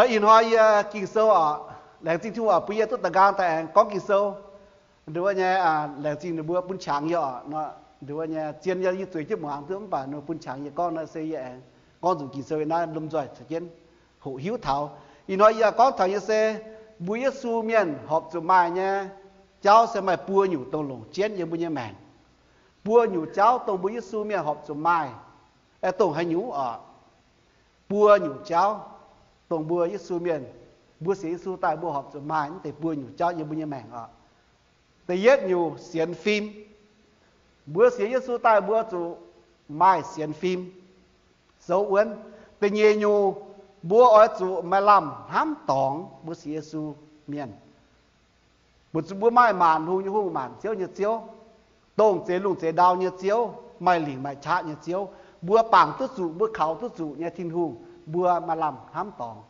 Ih hnoi yie Ging-Sou oc, laengz zingh Tin-Hungh oc, bun yie duqv da'nqaang daaih aengx gorngv Ging-Sou. Nduov nyei, laengz zingh ninh mbuo bun qangx yie oc. Nduov nyei, zien yie zueiz jienv muangx duqv, mv baac ninh mbuo bun qangx yie gorngv nor se yie aengx gorngv nzunc Ging-Sou yie naaiv lomh nzoih caux jienv hoqc hiuv taux. Ih hnoi yie gorngv taux nyei se mbuo Yesu mienh horpc zuqc maaih nyei jauv se maaih buo nyungc dongh longc jienv yiem mbuo nyei maengc. Buo nyungc jauv dongh mbuo Yesu mienh horpc zuqc maaih, aeqv, dongh haaix nyungc oc? Buo nyungc jauv dongh mbuo Yesu mienh, mbuo sienx Yesu daaih mbuo horpc zuqc maaih naaiv deix buo nyungc jauv yiem mbuo nyei maengc oc. Da'yietv nyungc, sienx fim. Mbuo sienx Yesu daaih mbuo zuqc maaih sienx fim, souv wuonv. Da'nyeic nyungc, mbuo oix zuqc maaih lamh hnamv dorngx. Mbuo sienx Yesu mienh, mbuo zuqc mbuo maaih maanc hungh nyei Hungh, maanc ziouv nyei Ziouv, dongh zeix lungh zeix ndau nyei Ziouv, maaih lingc maaih qaqv nyei Ziouv. Mbuo bangc duqv zuqc, mbuo kaux duqv zuqc nyei Tin-Hungh, mbuo maaih lamh hnamv dorngx.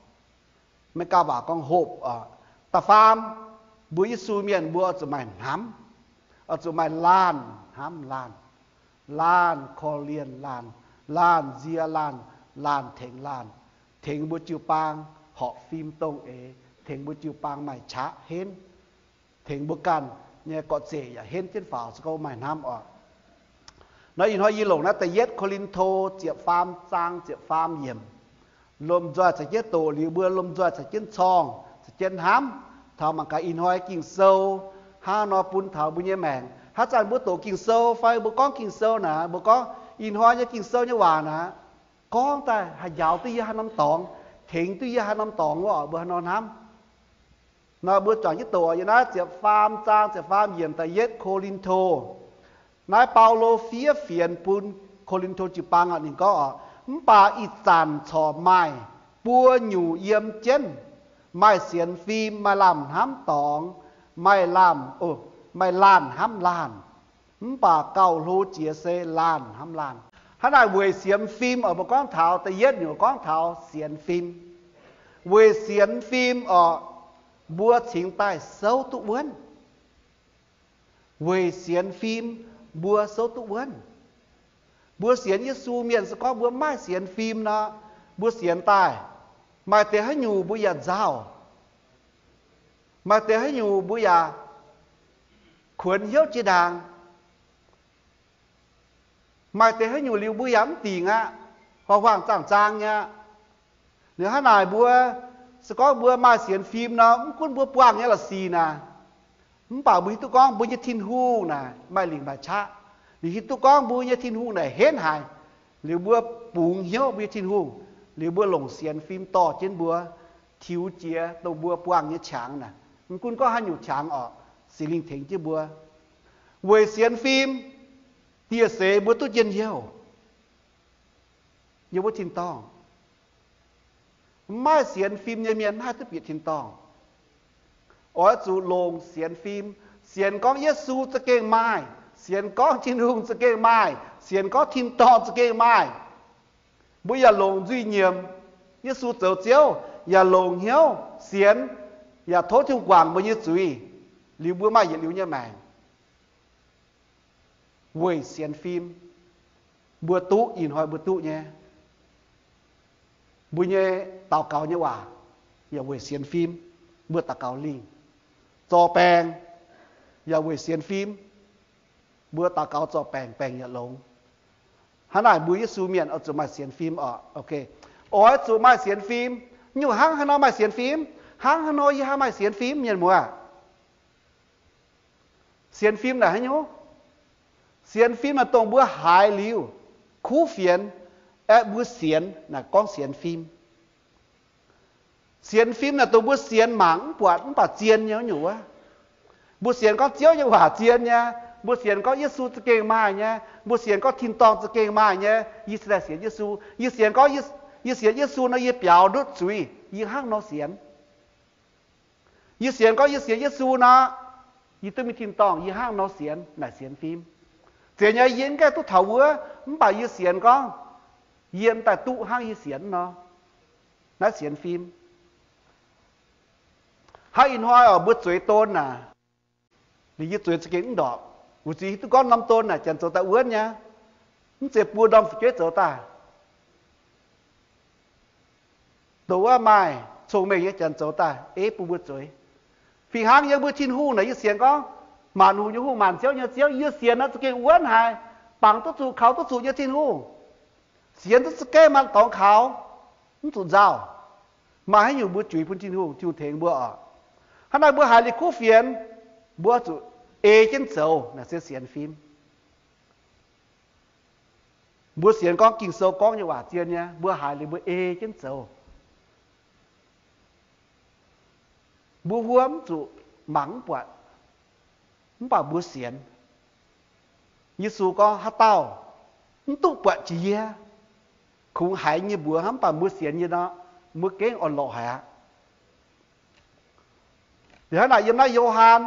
Maiv gauh waac gorngv hope oc. Da'faam, mbuo Yesu mienh mbuo oix zuqc maaih hnamv, oix zuqc maaih laanh hnamv laanh, laanh korv-lienh laanh, laanh nzie laanh, laanh tengx laanh, tengx mbuo jiu-baang horpc fim dongh eix, tengx mbuo jiu-baang maaih qaqv henv, tengx mbuo ganh nyei gorqv-zeic yaac henv jienv faaux, se gorngv maaih hnamv oc. Nor ih hnoi yie longc naaiv da'yietv Ko^lin^to ziepc faam zaang ziepc faam yiemc lomh nzoih caux jienv doqc. Liuz mbuo lomh nzoih caux jienv corngh, caux jienv hnamv taux mangc gaax ih hnoi Ging-Sou hnangv nor bun taux mbuo nyei maengc. Haaix zanc mbuo doqc Ging-Sou fai mbuo gorngv Ging-Sou naaic, mbuo gorngv ih hnoi nyei Ging-Sou nyei waac naaic, gorngv daaih haih njaaux duqv yie haaix norm dorngx, tengx duqv yie haaix norm dorngx wuov, mbuo haaix nor hnamv? Nor mbuo juangc jienv doqc yiem naaiv ziepc faam zaang ziepc faam yiemc da'yietv Ko^lin^to. Naaiv Baulo fiev fienx bun Ko^lin^to jiu-baang oc. Ninh gorngv oc, mv baac ih zanc corc maaih buo nyungc yiem jienv, maaih sienx fim, maaih lamh hnamv dorngx, maaih lamh, maaih laanh hnamv laanh. Mv baac gauh hlo jiex se laanh hnamv laanh. Hnangv naaic weic sienx fim oc, mbuo gorngv taux da'yietv nyungc gorngv taux sienx fim. Weic sienx fim oc, mbuo cingx daaih souv duqv wuonv. Weic sienx fim mbuo souv duqv wuonv. Mbuo sienx Yesu mienh se gorngv mbuo maiv sienx fim nor, mbuo sienx daaih maaih deix haaix nyungc mbuo yaac nzauh, maaih deix haaix nyungc mbuo yaac kuonx hnyouv jiex ndaangc, maaih deix haaix nyungc liuz mbuo yaac mv dingc aqv, huaang-huaang zaangh zaang nyei aqv. Liuz hnangv naaic mbuo, se gorngv mbuo maaih sienx fim nor, mv gunv mbuo buangh nyei la'sic naaic, mv baac mbuo hiuv duqv gorngv mbuo nyei Tin-Hungh naaic maaih lingc maaih qaqv. Liuz hiuv duqv gorngv mbuo nyei Tin-Hungh naaic henv haic. Liuz mbuo bungx hnyouv mbuo nyei Tin-Hungh, liuz mbuo longc sienx fim dorh jienv mbuo, tiux jiex dongh mbuo buangh nyei qangx naaic. Mv gunv gorngv haaix nyungc qangx oc, Singx Lingh tengx jienv mbuo. Weic sienx fim, dieh seix mbuo duqv njien-youh, yiem wuov tin-dorngh. Maiv sienx fim nyei mienh maiv haih duqv bieqc tin-dorngh. Oix zuqc longc sienx fim. Sienx gorngv Yesu za'gengh maaih, sienx gorngv Tin-Hungh za'gengh maaih, sienx gorngv tin-dorngh za'gengh maaih. Mbuo yaac longc nzuih nyiemc Yesu zoux Ziouv, yaac longc hnyouv sienx, yaac tov Tin-Hungh guangc mbuo nyei zuiz, liuz mbuo maaih yietc liuz nyei maengc. Weic sienx fim, mbuo duqv, ih hnoi mbuo duqv nyei. Mbuo nyei daux gaux nyei waac yaac weic sienx fim, mbuo daux gaux lingh. Zorc baengc yaac weic sienx fim, mbuo daux gaux zorc baengc, baengc yaac longx. Hnangv naaic mbuo Yesu mienh oix zuqc maaih sienx fim oc. Oix zuqc maaih sienx fim. Nyungc hnangv haaix nor maaih sienx fim? Hnangv haaix nor yie haih maaih sienx fim, mienh muoz? Sienx fim naaic haaix nyungc? Sienx fim naaic dongh mbuo haiz liuz kuv fienx, aeqv, mbuo sienx naaic gorngv sienx fim. Sienx fim naaic dongh mbuo sienx mangc mv buatc mv baac zien nyei wuov nyungc wuov. Mbuo sienx gorngv Ziouv nyei waac zien nyei, mbuo sienx gorngv Yesu za'gengh maaih nyei, mbuo sienx gorngv tin-dorngh za'gengh maaih nyei, yie cingx daaih sienx Yesu. Yie sienx gorngv yie sienx Yesu nor yie biaux ndutv zuiz, yie hnangv nor sienx. Yie sienx gorngv yie sienx Yesu nor, yie duqv mingh tin-dorngh, yie hnangv nor sienx, naaic sienx fim. Zeiz nyei, yie mv gaengh duqv taux wuov, mv baac yie sienx gorngv yie daaih duqv hnangv yie sienx nor, naaiv sienx fim. Hnangv ih hnoi oc, mbuo zueiz don naaic, liuz yie zueiz za'gengh mv ndorpc, weic zuqc hiuv duqv gorngv norm don naaic janx zoux daaih wuonv nyei, mv zeiz buo ndorm fu'jueiv zoux daaih. Dongh wuov maaih cong-mengh nyei janx zoux daaih ei bun mbuo zueiz. Fih hnangv yiem mbuo Tin-Hungh naaic, yie sienx gorngv, maanc hungh nyei Hungh, maanc ziouv nyei Ziouv, yie sienx nor za'gengh wuonv haic, bangc duqv zuqc, kaux duqv zuqc nyei Tin-Hungh. Sienx duqv za'gengh maaih dorngx kaux, mv zuqc nzauh. Maaih haaix nyungc mbuo juix bun Tin-Hungh, Tin-Hungh tengx mbuo oc. Hnangv naaic mbuo haiz liuz kuv fienx, mbuo zuqc ei jienv zoux, naaic se sienx fim. Mbuo sienx gorngv Ging-Sou gorngv nyei waac zien nyei, mbuo haiz liuz mbuo ei jienv zoux. Mbuo huo mv zuqc mangc mv buatc, mv baac mbuo sienx. Yesu gorngv, haaix dauh mv duqv buatc jiex yie, kungx haiz nyei mbuox hnangv, mv baac mbuo sienx nyei nor, mbuo gengh orn-lorqc haic aqv. Liuz hnangv naaic yiem naaiv Yo^han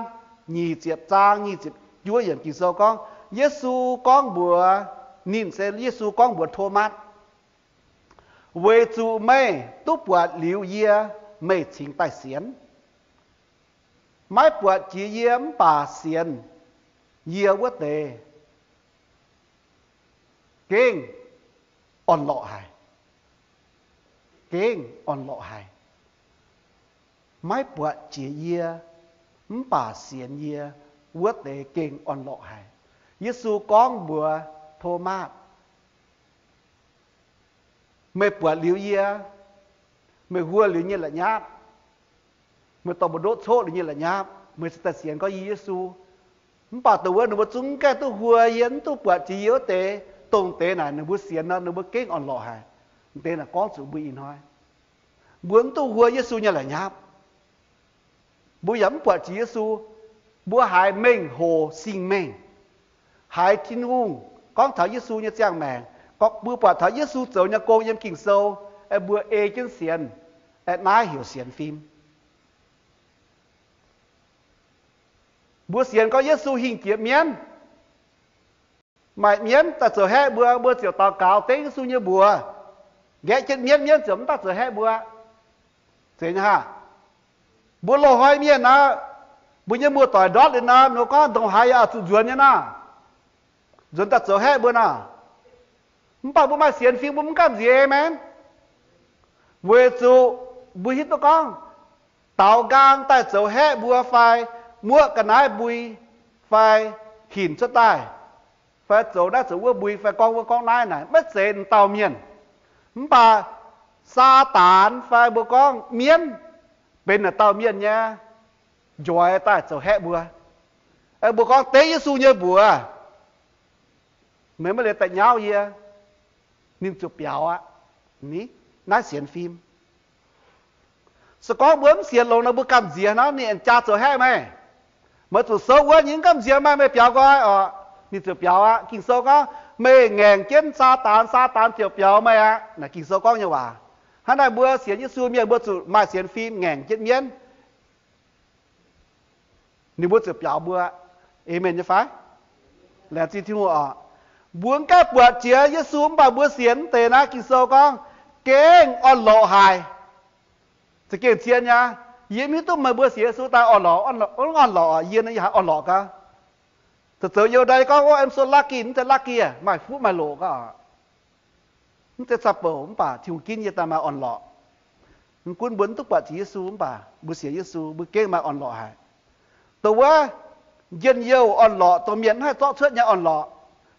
nyic ziepc zaang nyic ziepc juov yiemc Ging-Sou gorngv, Yesu gorngv mbuox, ninh se Yesu gorngv mbuox Tomatv, weic zuqc meih duqv buatc liuz yie, meih cingx daaih sienx. Maiv buatc jiex yie mv baac sienx yie wuov deix gengh orn-lorqc haic. Gengh orn-lorqc haic. Maiv buatc jiex yie mv baac sienx yie wuov deix gengh orn-lorqc haic. Yesu gorngv mbuox Tomatv, meih buatc liuz yie, meih huo liuz nyei la'nyapv, meih dorh mbu'ndoqv coqv liuz nyei la'nyapv, meih cingx daaih sienx gorngv yie Yesu. Mv baac dongh wuov ninh mbuo zungv gaengh duqv huo yie, mv duqv buatc jiex yie wuov deix, dongh deix naaic ninh mbuo sienx nor, ninh mbuo gengh orn-lorqc haic. Deix naaic gorngv zuqc mbuo ih hnoi, mbuo mv duqv huo Yesu nyei la'nyapv, mbuo yaac mv buatc jiex Yesu, mbuo haiz mengh hoc singx mengh, haiz Tin-Hungh gorngv taux Yesu nyei ziangh maengc, gorngv mbuo buatc taux Yesu zoux nyei gong yiem Ging-Sou, aeqv, mbuo ei jienv sienx, aeqv, naaiv heuc sienx fim. Mbuo sienx gorngv Yesu hingh jiex mienv, maaih mienv daaih zoux haeqv mbuo, mbuo ziouc daux gaux dengv Yesu nyei mbuox, nqaeqv jienv mienv, mienv ziouc mv daaih zoux haeqv mbuo. Zeiz nyei haah? Mbuo loz-hnoi mienh nor, mbuo nyei muoz-doic ndortv liuz nor, mbuo gorngv ndongc haaix yaac zuqc nzuonx nyei nor, nzuonx daaih zoux haeqv mbuo nor. Mv baac mbuo maaih sienx fim mbuo mv gamh nziex maengx, weic zuqc mbuo hiuv duqv gorngv, daaux nqaang daaih zoux haeqv mbuo fai muoqv ga'naaiv mbui fai hinc cuotv daaih fai zoux naaiv zoux wuov mbui fai gorngv wuov gorngv naaiv naaic maiv zeiz m'dauh mienh. Mv baac Saadaan fai mbuo gorngv mienv benx naaic dauh mienh nyei njoix daaih zoux haeqv mbuo. Mbuo gorngv dengv Yesu nyei mbuox, meih maiv leiz daaih nyauv yie, ninh ziouc biaux aqv. Naaiv sienx fim. Se gorngv mbuo mv sienx longx nor, mbuo gamh nziex nor, ninh aengx jaa zoux haeqv meih. Meih zuqc souv wuov, yie mv gamh nziex meih, meih biaux nqoi oc. Ninh ziouc biaux aqv. Ging-Sou gorngv, meih ngaengc jienv Saadaan, Saadaan ziouc biaux meih aqv. Naaiv Ging-Sou gorngv nyei waac. Hnangv naaic mbuo sienx Yesu mienh mbuo zuqc maaih sienx fim ngaengc jienv mienv, ninh mbuo ziouc biaux mbuo. Aamen nyei fai? Laengz zingh Tin-Hungh oc. Mbuo mv gaengh buatc jiex Yesu mv baac mbuo sienx wuov deix naaiv, Ging-Sou gorngv gengh orn-lorqc haic. Za'gengh zien nyei. Yie mv hiuv duqv meih mbuo sienx Yesu daaih orn-lorqc, orn-lorqc, yie naaiv yaac haiz orn-lorqc gaax. Zoux zoux youh ndai gorngv, Oh, I'm so lucky, mv zeiz lucky, maaih fuqv maaih loqc gaax. Mv zeiz caqv-bouc mv baac Tin-Hungh ginv yie daaih maaih orn-lorqc. Mv gunv mbuo mv duqv buatc jiex Yesu mv baac mbuo sienx Yesu mbuo gengh maaih orn-lorqc haic. Dongh wuov njien-youh orn-lorqc, dongh mienh mv haih zorqv cuotv nyei orn-lorqc,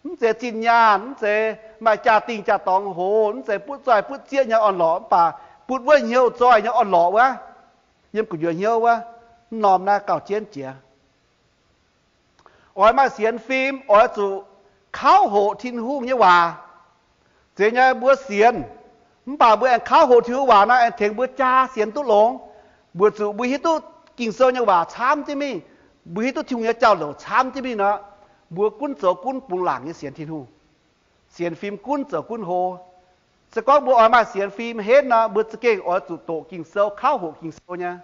mv zeiz zinh nyaanh, mv zeiz maaih jaa-dingh jaa-dorngx hoz, mv zeiz butv zoih butv zieqv nyei orn-lorqc, mv baac butv wuov hnyouv zoih nyei orn-lorqc wuov, yiem gu'nyuoz hnyouv wuov, mv norm naaiv gauh jienv jiex. Oix maaih sienx fim, oix zuqc kauv hoqc Tin-Hungh nyei waac. Zeiz nyei mbuo sienx, mv baac mbuo aengx kauv hoqc Tin-Hungh waac nor, aengx tengx mbuo jaa sienx duqv longx. Mbuo zuqc mbuo hiuv duqv Ging-Sou nyei waac camv jienv mingh, mbuo hiuv duqv Tin-Hungh nyei jauv-louc camv jienv mingh nor, mbuo gunv zoux gunv bungx laangc nyei sienx Tin-Hungh. Sienx fim gunv zoux gunv hlo. Se gorngv mbuo oix maaih sienx fim henv nor, mbuo za'gengh oix zuqc doqc Ging-Sou, kauv hoqc Ging-Sou nyei.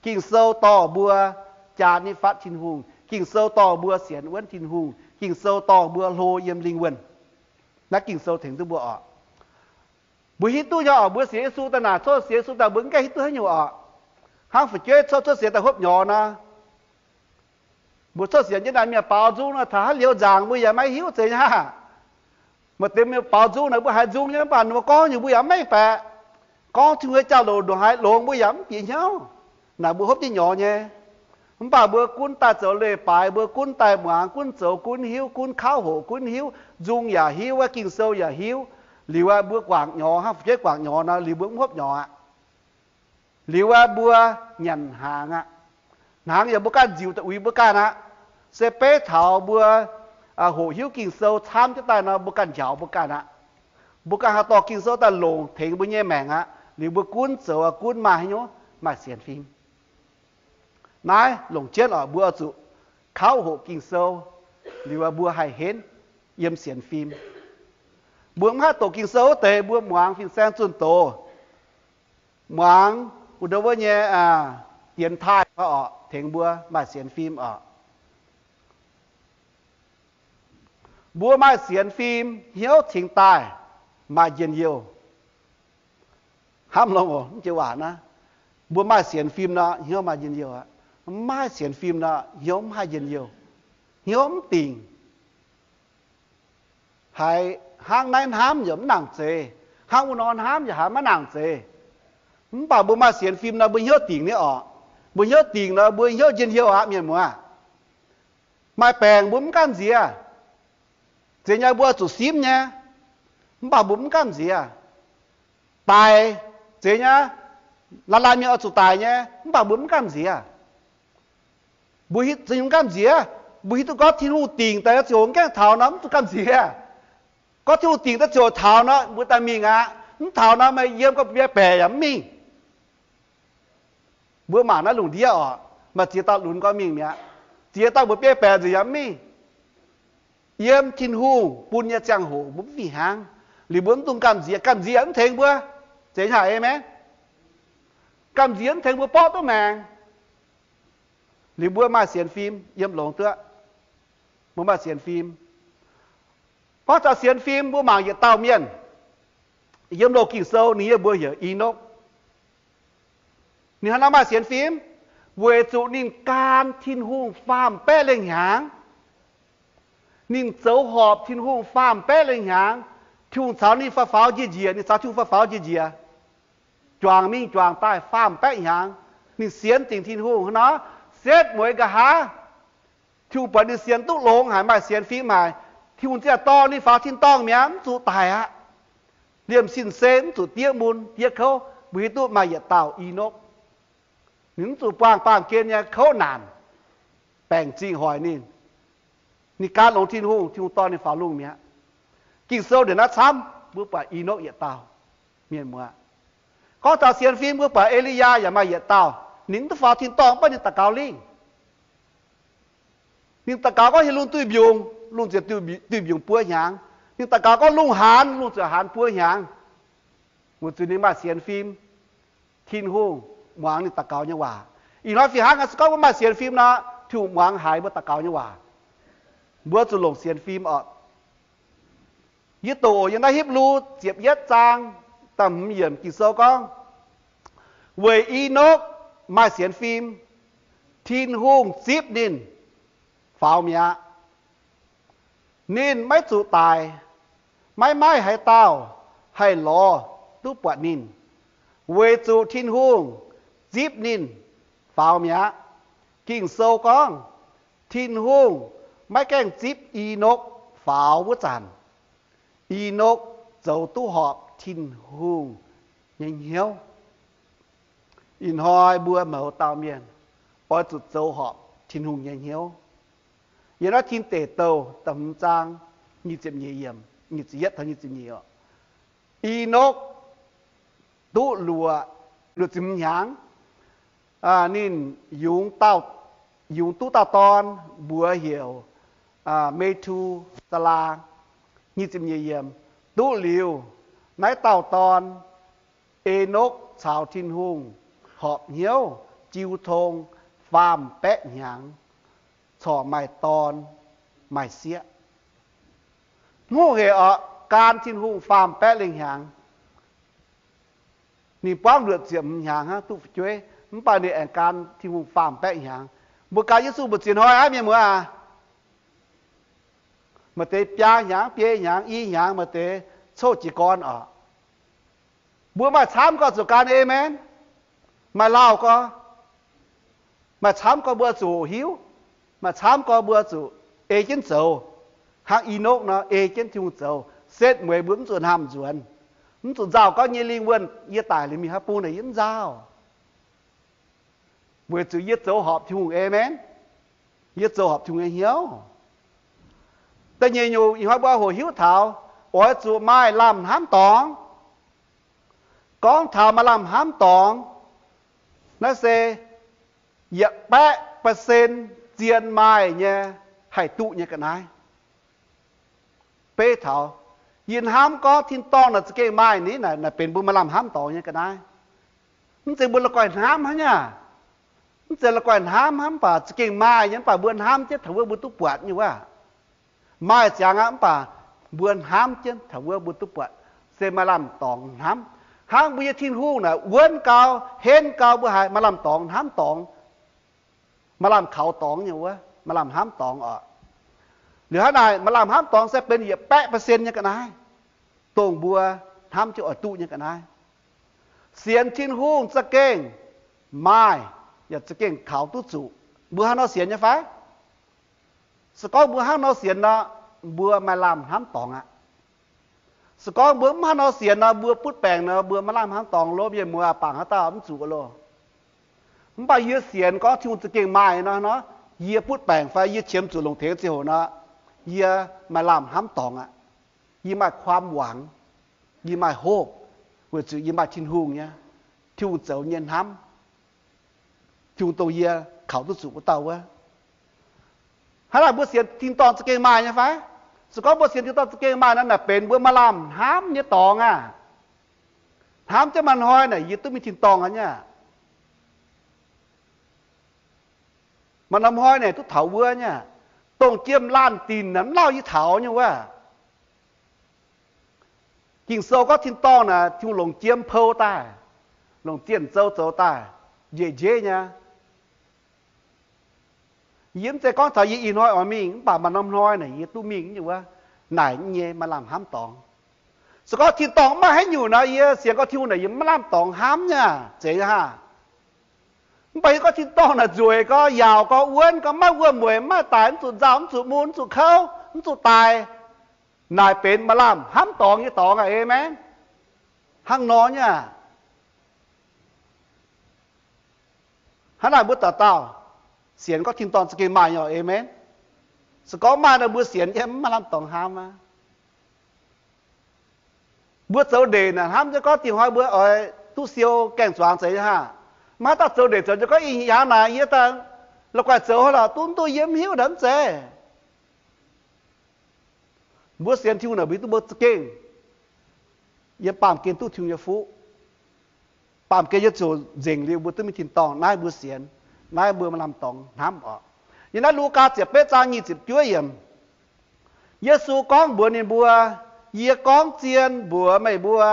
Ging-Sou dorh mbuo jaa nitv fatv Tin-Hungh. Ging-Sou dorh mbuo sienx wuonv Tin-Hungh. Ging-Sou dorh mbuo hlo yiem lingh wuonh. Naaiv Ging-Sou tengx duqv mbuo oc. Mbuo hiuv duqv nyei oc, mbuo sienx Yesu daaih naaic, cuotv sienx Yesu daaih mbuo mv gaengh hiuv duqv haaix nyungc oc. Hnangv fu'jueiv cuotv, cuotv sienx daaih hopv nyorx nor, mbuo cuotv sienx jienv daaih mienh baaux nzung nor, taux haaix liuz nzaangc mbuo yaac maiv hiuv zeiz nyei aqv. Maaih deix mienh baaux nzung naaic mbuo haiz nzung nyei, mv baac ninh mbuo gorngv nyungc mbuo yaac maiv mengh baeqc. Gorngv Tin-Hungh nyei jauv-louc ndongc haaix longx mbuo yaac mv bieqc hnyouv. Naaic mbuo hopv jienv nyorx nyei. Mv baac mbuo gunv daaih zoux leiz-baaix, mbuo gunv daaih muangx, gunv zoux gunv hiuv, gunv kauv hoqc gunv hiuv, nzung yaac hiuv, Ging-Sou yaac hiuv. Liuz aqv, mbuo guangc nyorx hnangv fu'jueiv guangc nyorx nor, liuz mbuo mv hopv nyorx aqv. Liuz aqv, mbuo nyanc hnaangx aqv. Hnaangx yaac mbuo ganh nziux daaih uix mbuo ganh aqv. Se beiv taux mbuo hoqc hiuv Ging-Sou camv jienv daaih nor, mbuo ganh njaaux mbuo ganh aqv. Mbuo ganh haih dorh Ging-Sou daaih longc tengx mbuo nyei maengc aqv. Liuz mbuo gunv zoux gunv maaih haaix nyungc, maaih sienx fim. Naaiv longc jienv oc, mbuo oix zuqc kauv hoqc Ging-Sou, liuz mbuo haih henv yiem sienx fim. Mbuo mv haih doqc Ging-Sou wuov deix, mbuo muangx fin-saeng zunh doz, muangx wuov ndau wuov nyei dienx taaih oc, tengx mbuo maaih sienx fim oc. Mbuo maaih sienx fim, hnyouv cingx daaih maaih njien-youh. Hnamv longx oc, mv jiex waac naaiv. Mbuo maaih sienx fim nor, hnyouv maaih njien-youh aqv. Mv maaih sienx fim nor, hnyouv mv haih njien-youh, hnyouv mv dingc. Haiz hnangv naaiv hnamv yaac mv nangc zeiz, hnangv wuov nor hnamv yaac haiz maiv nangc zeiz. Mv baac mbuo maaih sienx fim nor, mbuo hnyouv dingc nyei oc. Mbuo hnyouv dingc nor, mbuo hnyouv njien-youh aqv, mienh muoz. Maaih baengc mbuo mv gamh nziex. Zeiz nyei, mbuo zuqc simv nyei, mv baac mbuo mv gamh nziex. Daic, zeiz nyei, laanh laanh mienh oix zuqc daic nyei, mv baac mbuo mv gamh nziex. Mbuo hiuv, mv gamh nziex. Mbuo hiuv duqv gorngv Tin-Hungh dingc daaih ziouc mv gaengh taux nor, mv zuqc gamh nziex. Gorngv Tin-Hungh dingc daaih ziouc taux nor, mbuo daaih mingh aqv. Mv taux nor, meih yiem gau mbuo biei baeqc yaac mv mingh. Mbuo mangc naaiv lungh ndiev oc, maaih ziex dauh lunx gorngv mingh mi'aqv. Ziex dauh mbuo biei baeqc nzengc yaac mv mingh. Yiem Tin-Hungh bun nyei ziangh hoc mbuo mv fih hnangv. Liuz mbuo mv dungx gamh nziex, gamh nziex yaac mv tengx mbuo. Zeiz nyei, aamen. Gamh nziex mv tengx mbuo borqv duqv maengc. Liuz mbuo maaih sienx fim yiem longx duqv. Mbuo maaih sienx fim. Gorngv taux sienx fim, mbuo mangc yietc dauh mienh yiem loz Ging-Sou, ninh nyei mbuox heuc Enokv. Ninh hnangv naaiv maaih sienx fim, weic zuqc ninh gan Tin-Hungh faam-baeqv lengh hnyangx. Ninh zoux horpc Tin-Hungh faam-baeqv lengh hnyangx. Tin-Hungh caux ninh faaux faaux njiec njiec, ninh caux Tin-Hungh faaux faaux njiec njiec, juangc mingh juangc daaih faam-baeqv hnyangx. Ninh sienx dingc Tin-Hungh hnangv nor, setv mueiz nqa'haav, Tin-Hungh buatc ninh sienx duqv longx haic, maaih sienx fim haic, Tin-Hungh ziouc dorh ninh faaux tin-dorngh mi'aqv, mv zuqc daic aqv. Liemh sin se mv zuqc diev mun diev kouv. Mbuo hiuv duqv maaih yietc dauh Enokv. Ninh mv zuqc buangh baamh gen nyei kouv naanc baengc zingh hoic ninh. Ninh gan longx Tin-Hungh, Tin-Hungh dorh ninh faaux lungh mi'aqv. Ging-Sou nduqc naaiv camv, mbuo buatc Enokv yietc dauh, mienh muoz. Gorngv taux sienx fim, mbuo buatc E^li^yaa yaac maaih yietc dauh, ninh mv duqv faaux tin-dorngh, mv baac ninh daux gaux lingh. Ninh daux gaux gorngv hieh lungh duih mbiungc, lungh ziouc duih mbiungc buo hnyangx. Ninh daux gaux gorngv lungh haanz, lungh ziouc haanz buo hnyangx. Weic zuqc ninh maaih sienx fim, Tin-Hungh muangx ninh daux gaux nyei waac. Ih hnoi fih hnangv se gorngv mbuo maaih sienx fim nor, Tin-Hungh muangx haiz mbuo daux gaux nyei waac. Mbuo zuqc longc sienx fim oc. Yie doqc yiem naaiv Hipv^lu ziepc yietv zaang da'hmz yiemc Ging-Sou gorngv, weic Enokv maaih sienx fim, Tin-Hungh zipv ninh faaux mi'aqv. Ninh maiv zuqc daic, maiv maaih haaix dauh haih lorz duqv buatc ninh, weic zuqc Tin-Hungh zipv ninh faaux mi'aqv. Ging-Sou gorngv, Tin-Hungh maiv gaengh zipv Enokv faaux wuov zanc, Enokv zoux duqv horpc Tin-Hungh nyei hnyouv. Ih hnoi mbuo mouz dauh mienh oix zuqc zoux horpc Tin-Hungh nyei hnyouv. Yiem naaiv Tin Deic Douh da'hmz zaang nyic ziepc nyeic yiemc, nyic ziepc yietv taux nyic ziepc nyeic oc. Enokv duqv luoqc, luoqc ziepc hmz hnyangx, ninh yungz, yungz duqv dauh dorn, mbuox heuc Me^tu^saa^laa. Nyic ziepc nyeic yiemc, duqv liuz naaiv dauh dorn, Enokv caux Tin-Hungh horpc hnyouv jiu tong faam-baeqv hnyangx, corc maaih dorn maaih sieqv. Hngongh hec oc, gan Tin-Hungh faam-baeqv lengh hnyangx. Ninh buangv luoqc ziepc hmz hnyangx hnangv duqv fu'jueiv, mv baac ninh aengx gan Tin-Hungh faam-baeqv hnyangx. Mbuo gan Yesu mbu'ziex hnoi aqv, mienh muoz aac. Maaih deix biaa hnyangx, biei hnyangx, i hnyangx, maaih deix coqv jiez gorn oc. Mbuo maaih camv gorx zuqc gan, aamen. Maaih lauh gorx, maaih camv gorx mbuo zuqc hoqc hiuv. Maaih camv gorx mbuo zuqc ei jienv zoux. Hnangv Enokv nor, ei jienv Tin-Hungh zoux, setv mueiz mbuo mv zuqc hnamv nzuonx, mv zuqc nzauh gorngv nyei lingh wuonh yie daic liuz mingh haaix bung naaic yie mv nzauh. Weic zuqc yie zoux horpc Tin-Hungh, aamen. Yie zoux horpc Tin-Hungh nyei hnyouv. Da'nyeic nyungc ih hnoi mbuo hoqc hiuv taux oix zuqc maaih lamh hnamv dorngx. Gorngv taux maaih lamh hnamv dorngx, naaiv se yietc baeqv percent zien maaih nyei, haih duqv nyei ga'naaiv. Beiv taux, yie hnamv gorngv tin-dorngh naaic za'gengh maaih ni, naaic benx mbuo maaih lamh hnamv dorngx nyei ga'naaiv. Mv zeiz mbuo la'guaih hnamv hnangv nyei. Mv zeiz la'guaih hnamv hnangv, mv baac za'gengh maaih nyei, mv baac mbuo hnamv jienv taux wuov mbuo duqv buatc nyei wuov. Maaih ziangx aqv, mv baac mbuo hnamv jienv taux wuov mbuo duqv buatc, se maaih lamh dorngx hnamv. Hnangv mbuo nyei Tin-Hungh naaic wuonv gau, henv gau, mbuo haiz maaih lamh dorngx hnamv dorngx, maaih lamh kaux dorngx nyei wuov, maaih lamh hnamv dorngx oc. Liuz hnangv naaic, maaih lamh hnamv dorngx se benx yietc baeqv percent nyei ga'naaiv, dongh mbuo hnamv jienv oix duqv nyei ga'naaiv. Sienx Tin-Hungh za'gengh maaih, yaac za'gengh kaux duqv zuqc. Mbuo hnangv nor sienx nyei fai? Se gorngv mbuo hnangv nor sienx nor, mbuo maaih lamh hnamv dorngx aqv. Se gorngv mbuo mv hnangv nor sienx nor, mbuo butv baengc nor, mbuo maaih lamh hnamv dorngx loh, mienh muoz bangc haaix dauh mv zuqc loh. Mv baac yie sienx gorngv Tin-Hungh za'gengh maaih nor, nor, yie butv baengc fai yie qiemx zuqc longc tengx ziangh hoc nor, yie maaih lamh hnamv dorngx aqv. Yie maaih ความหวัง, yie maaih hope, weic zuqc yie maaih Tin-Hungh nyei, Tin-Hungh zoux nyei hnamv, Tin-Hungh dongh yie kaux duqv zuqc wuov dauh wuov. Hnangv naaic mbuo sienx tin-dorngh za'gengh maaih nyei fai? Se gorngv mbuo sienx tin-dorngh za'gengh maaih nor, naaic benx mbuo maaih lamh hnamv nyei dorngx aqv. Hnamv jienv maaih hnoi naaic yie duqv mingh tin-dorngh aqv nyei. Maaih norm hnoi naaic duqv taux wuov nyei. Dongh jiem laanh dinc naaic mv lauh yie taux nyei wuov. Ging-Sou gorngv tin-dorngh naaic Tin-Hungh longc jiem pou daaih, longc zienh zou zoux daaih, njiec njiec nyei. Yie mv zeiz gorngv taux yie ih hnoi oix mingh, mv baac maaih norm hnoi naaic yie duqv mingh nyei wuov. Naaic nyei maaih lamh hnamv dorngx. Se gorngv tin-dorngh mv maaih haaix nyungc nor, yie sienx gorngv Tin-Hungh naaic yie mv maaih lamh dorngx hnamv nyei, zeiz nyei haah? Mv baac yie gorngv tin-dorngh naaic nzueic gorx, yaauc gorx, wuonv gorx, maiv wuom-mueic, maiv daic, mv zuqc nzauh, mv zuqc mun, mv zuqc kouv, mv zuqc daic, naaic benx maaih lamh hnamv dorngx nyei dorngx aqv. Aamen. Hnangv nor nyei aqv. Hnangv naaic mbuo dauh dauh sienx gorngv tin-dorngh za'gengh maaih nyei. Aamen. Se gorngv maaih nor mbuo sienx yiem mv maaih lamh dorngx hnamv aqv. Mbuo zoux ndeic naaic hnamv jienv gorngv dingc hnoi mbuo oix duqv siou gaeng-zuangx zeiz nyei haah? Maiv dauh zoux ndeic zoux jienv gorngv ih hnyangx naaic yie daaih la'guaih zoux haaix lorqc duqv mv duqv yie mv hiuv naaic mv zeiz. Mbuo sienx Tin-Hungh naaic mbuo hiuv duqv mbuo za'gengh yiem baamh gen duqv Tin-Hungh nyei fuqv. Baamh gen nyei ziouc nzengc liuz mbuo duqv mingh tin-dorngh. Naaiv mbuo sienx, naaiv mbuo maaih lamh dorngx hnamv oc. Yiem naaiv Lugaa ziepc betv zaang nyic ziepc juov yiemc, Yesu gorngv mbuox ninh mbuo, Yie gorngv zien mbuox meih mbuo,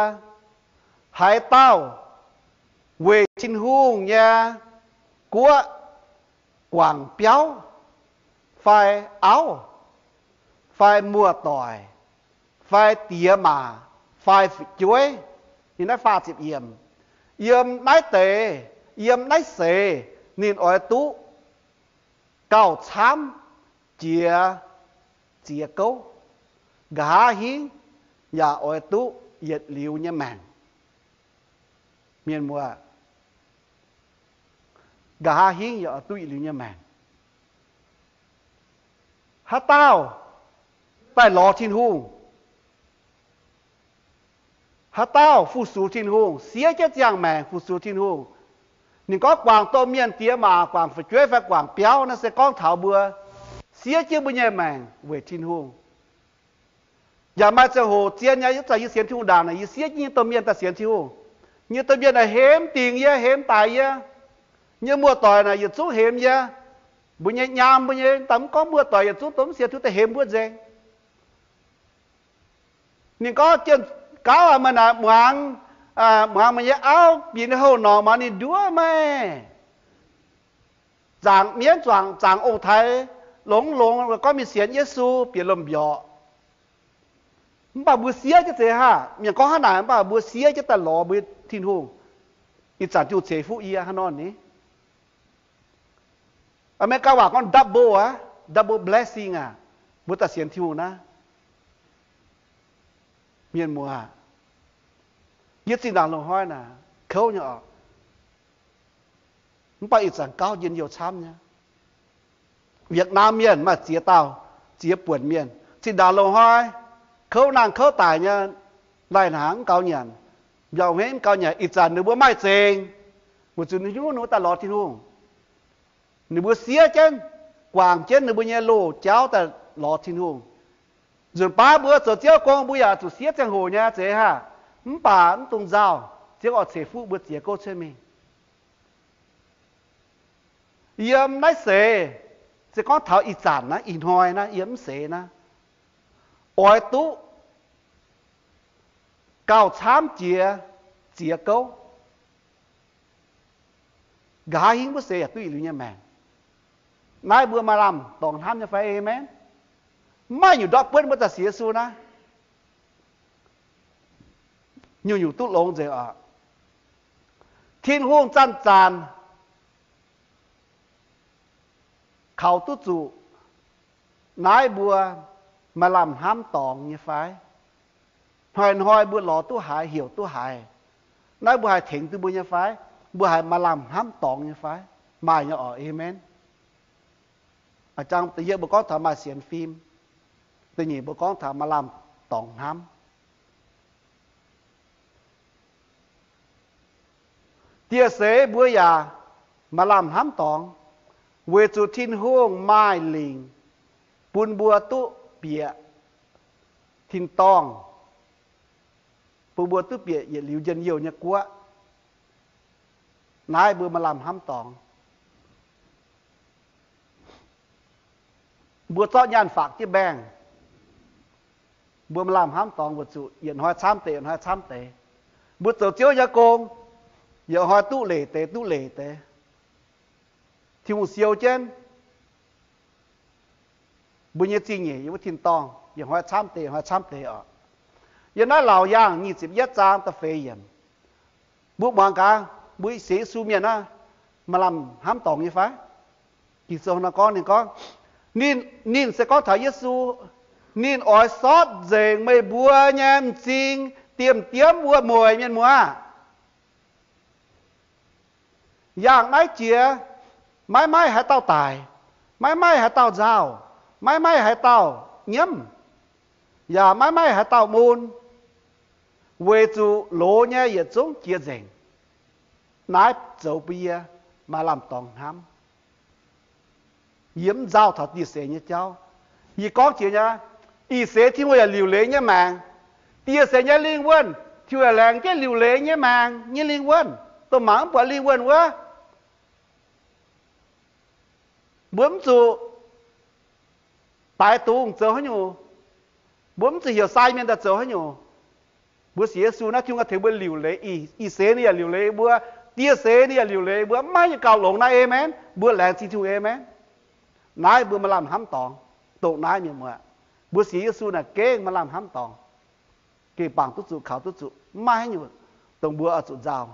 haaix dauh weic Tin-Hungh nyei guoqv guangc biauv fai auv fai muoz-doic fai diex maac fai fu'jueiv, yiem naaiv faah ziepc yiemc, yiem naaiv deix, yiem naaiv seix ninh oix duqv gauh camv jiex ziex gouv, nqa'haav hingv yaac oix duqv yietc liuz nyei maengc. Mienh muoz, nqa'haav hingv yaac oix duqv yietc liuz nyei maengc. Haaix dauh daaih lorz Tin-Hungh, haaix dauh fu-sux Tin-Hungh, siev jienv ziangh maengc fu-sux Tin-Hungh, ninh gorngv guangc domh mienh diex maac, guangc fu'jueiv fai guangc biauv, naaiv se gorngv taux mbuo siev jienv mbuo nyei maengc weic Tin-Hungh. Yaac maaih ziangh hoc zien nyei, ih zanc yie sienx Tin-Hungh ndaangc naaic, yie siev jienv nyei domh mienh daaih sienx Tin-Hungh. Nyei domh mienh naaic hemx dingc yie, hemx daic yie. Nyei muoz-doic naaic yietc zungv hemx yie. Mbuo nyei nyaam, mbuo nyei, daaih mv gorngv muoz-doic yietc zungv dongh mv sienx Tin-Hungh daaih hemx mbuo nzengc. Ninh gorngv, Jien-gauv aac, meih naaic muangx, muangx meih nyei auv bieqc ninh houh norqc, muangx ninh nduov meih. Zaangc mienv, zaangc ong-taaix, longx longx gorngv mingh sienx Yesu, bieqc lomh mbiorqc. Mv baac mbuo siev jienv zeiz haah? Mienh gorngv hnangv naaic, mv baac mbuo siev jienv daaih lorz mbuo Tin-Hungh, ih zanc Tin-Hungh ceix fuqv yie hnangv nor ni. Aa, Meigaa waac gorngv double aqv, double blessing aac, mbuo daaih sienx Tin-Hungh naaiv. Mienh muoz, yie zinh ndaangc loz-hnoi naaic kouv nyei oc. Mv baac ih zanc gauh njien-youh camv nyei. Việt Nam mienh maaih ziex dauh, ziex buonc mienh. Zinh ndaangc loz-hnoi kouv nangh kouv daic nyei, lai-hnaangx mv gaux nyanc, mbiauz-hmeiv mv gaux nyanc, ih zanc ninh mbuo maaih zengc, weic zuqc ninh hiuv ninh mbuo daaih lorz Tin-Hungh. Ninh mbuo siev jienv, guangc jienv ninh mbuo nyei loz-jauv daaih lorz Tin-Hungh. Nzunc baav mbuo zoux Ziouv gong mbuo yaac zuqc siev ziangh hoc nyei zeiz haah? Mv baac mv dungx nzauh, Ziouv oix ceix fuqv mbuo ziex gouv cuotv mingh. Yiem naaiv seix, se gorngv taux ih zanc naaiv, ih hnoi naaiv, yiem mv seix naaiv, oix duqv gauh camv jiex ziex gouv. Nqa'haav hingv wuov seix yaac duqv yietc liuz nyei maengc. Naaiv mbuo maaih lamh dorngx hnamv nyei fai? Aamen. Mv maaih nyungc ndortv buonv mbuo daaih sienx Yesu naaiv, nyungc-nyungc duqv longx nzengc oc. Tin-Hungh zanc-zanc kaux duqv zuqc naaiv mbuo maaih lamh hnamv dorngx nyei fai? Hnoi-hnoi mbuo lorz duqv haaix, heuc duqv haaix, naaiv mbuo haih tengx duqv mbuo nyei fai? Mbuo haih maaih lamh hnamv dorngx nyei fai? Maaih nyei oc. Aamen. A'jang da'yietv mbuo gorngv taux maaih sienx fim. Da'nyeic mbuo gorngv taux maaih lamh dorngx hnamv. Dieh seix mbuo yaac maaih lamh hnamv dorngx, weic zuqc Tin-Hungh maaih lingc bun mbuo duqv bieqc tin-dorngh, bun mbuo duqv bieqc yietc liuz njien-youh nyei guoqv. Naaiv mbuo maaih lamh hnamv dorngx. Mbuo zorqv nyaanh faqv jienv mbaengh, mbuo maaih lamh hnamv dorngx weic zuqc yietc hnoi camv deix, yietc hnoi camv deix. Mbuo zoux Ziouv nyei gong, yietc hnoi duqv leiz deix, duqv leiz deix. Tin-Hungh siou jienv mbuo nyei zingh nyeic yiem wuov tin-dorngh, yietc hnoi camv deix, yietc hnoi camv deix oc. Yiem naaiv Laauc Yaangh nyic ziepc yietv zaang da'feix yiemc, mbuo muangx gaax, mbuo sienx Yesu mienh naaiv maaih lamh hnamv dorngx nyei fai? Ging-Sou nor gorngv, ninh gorngv, ninh, ninh se gorngv taux Yesu, ninh oix sortv nzengc meih mbuo nyei m'zing diemv-diemv wuom-mueic, mienh muoz. Yangh naaiv jiex, maiv maaih haaix dauh daic, maiv maaih haaix dauh nzauh, maiv maaih haaix dauh nyiemv, yaac maiv maaih haaix dauh mun, weic zuqc loz nyei yietc zungv jiex nzengc. Naaiv zoux bun yie maaih lamh dorngx hnamv. Yie mv nzauh taux dieh seix nyei jauv. Yie gorngv jiex nyei, ih seix Tin-Hungh yaac liuc leiz nyei maengc. Dieh seix nyei lingh wuonh, Tin-Hungh yaac laengz jienv liuc leiz nyei maengc nyei lingh wuonh, dongh mangc mv buatc lingh wuonh wuov. Mbuo mv zuqc daix dungz zoux haaix nyungc. Mbuo mv zuqc heuc sai mienh daaih zoux haaix nyungc. Mbuo sienx Yesu naaiv, Tin-Hungh tengx mbuo liuc leiz, ih seix ninh yaac liuc leiz mbuo, dieh seix ninh yaac liuc leiz mbuo, maiv maaih nyei gauh longx naaiv. Aamen. Mbuo laengz zingh Tin-Hungh. Aamen. Naaiv mbuo maaih lamh hnamv dorngx. Dongh naaiv mienh muoz, mbuo sienx Yesu naaic gengh maaih lamh hnamv dorngx, gengh bangc duqv zuqc, kaux duqv zuqc, maiv maaih haaix nyungc dongh mbuo oix zuqc nzauh.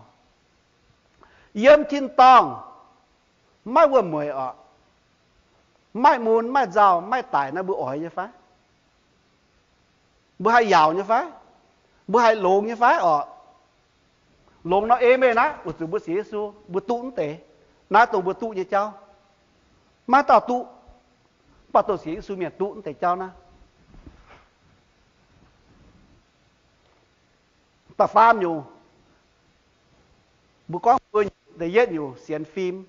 Yiem tin-dorngh maiv wuom-mueic oc, maiv mun, maiv nzauh, maiv daic naaiv mbuo oix nyei fai? Mbuo haih yaauc nyei fai? Mbuo haih longx nyei fai oc? Longx nor, aamen aqv, weic zuqc mbuo sienx Yesu, mbuo duqv mv deix. Naaiv dongh mbuo duqv nyei jauv. Maiv dauh duqv, mv baac dongh sienx Yesu mienh duqv mv deix jauv naaiv. Da'faam nyungc, mbuo gorngv mbuo nyungc, da'yietv nyungc sienx fim,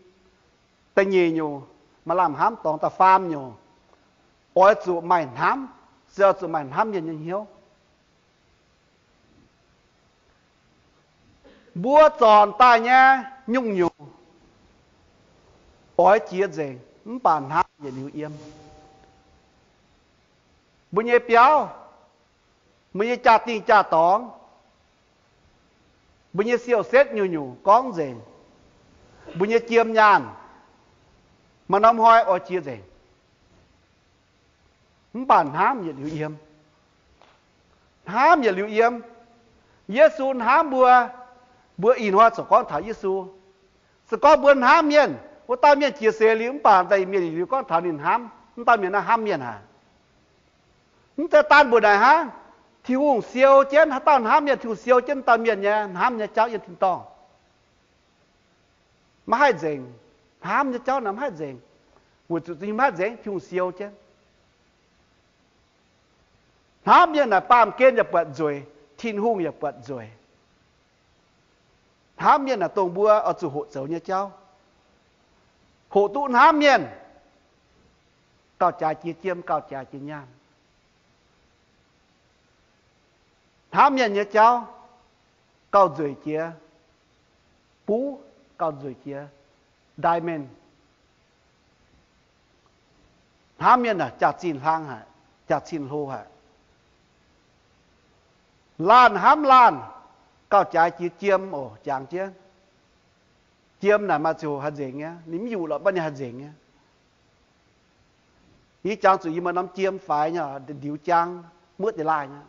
da'nyeic nyungc maaih lamh hnamv dorngx, da'faam nyungc oix zuqc maaih hnamv, se oix zuqc maaih hnamv mienh nyei hnyouv. Mbuo zornc daaih nyei nyungc-nyungc oix jiex nzengc, mv baac hnamv yietc liuz yiem. Mbuo nyei biauv, mbuo nyei jaa-dingh jaa-dorngx, mbuo nyei siou-setv nyungc-nyungc gorngv nzengc, mbuo nyei jiem nyaanh maaih norm hnoi oix jiex nzengc, mv baac hnamv yietc liuz yiem. Hnamv yietc liuz yiem. Yesu hnamv mbuo, mbuo ih hnoi corc gorngv taux Yesu. Se gorngv mbuo hnamv mienh, wuov dauh mienh jiex seix liuz mv baac daaih mienh yietc liuz gorngv taux ninh hnamv, wuov dauh mienh naaiv hnamv mienh haic. Mv zeiz daanh mbuox naaic hnangv, Tin-Hungh siou jienv, haaix dauh hnamv mienh, Tin-Hungh siou jienv dauh mienh nyei hnamv nyei jauv yiem tin-dorngh. Maiv haih nzengc. Hnamv nyei jauv naaic maiv haih nzengc, weic zuqc maiv haih nzengc, Tin-Hungh siou jienv. Hnamv mienh naaic baamh gen yaac buatc nzueic, Tin-Hungh yaac buatc nzueic. Hnamv mienh naaic dongh mbuo oix zuqc hoqc zoux nyei jauv. Hoqc duqv hnamv mienh, gauh jaaix jiex jiem, gauh jaaix jiex nyaanh. Hnamv mienh nyei jauv gauh nzueic jiex buv, gauh nzueic jiex diamond. Hnamv mienh naaic jaax-zinh hlang haic, jaax-zinh hlo haic. Laanh hnamv laanh gauh jaaix jiex jiem oc, jangx jienv. Jiem naaic maaih ziangh hoc haih nzengc nyei, ninh mv yuqc lorqc, mv baac ninh haih nzengc nyei. Yie jangx zuqc yie maaih norm jiem faix nyei, ndiux jaang, muoqv deix laaih nyei.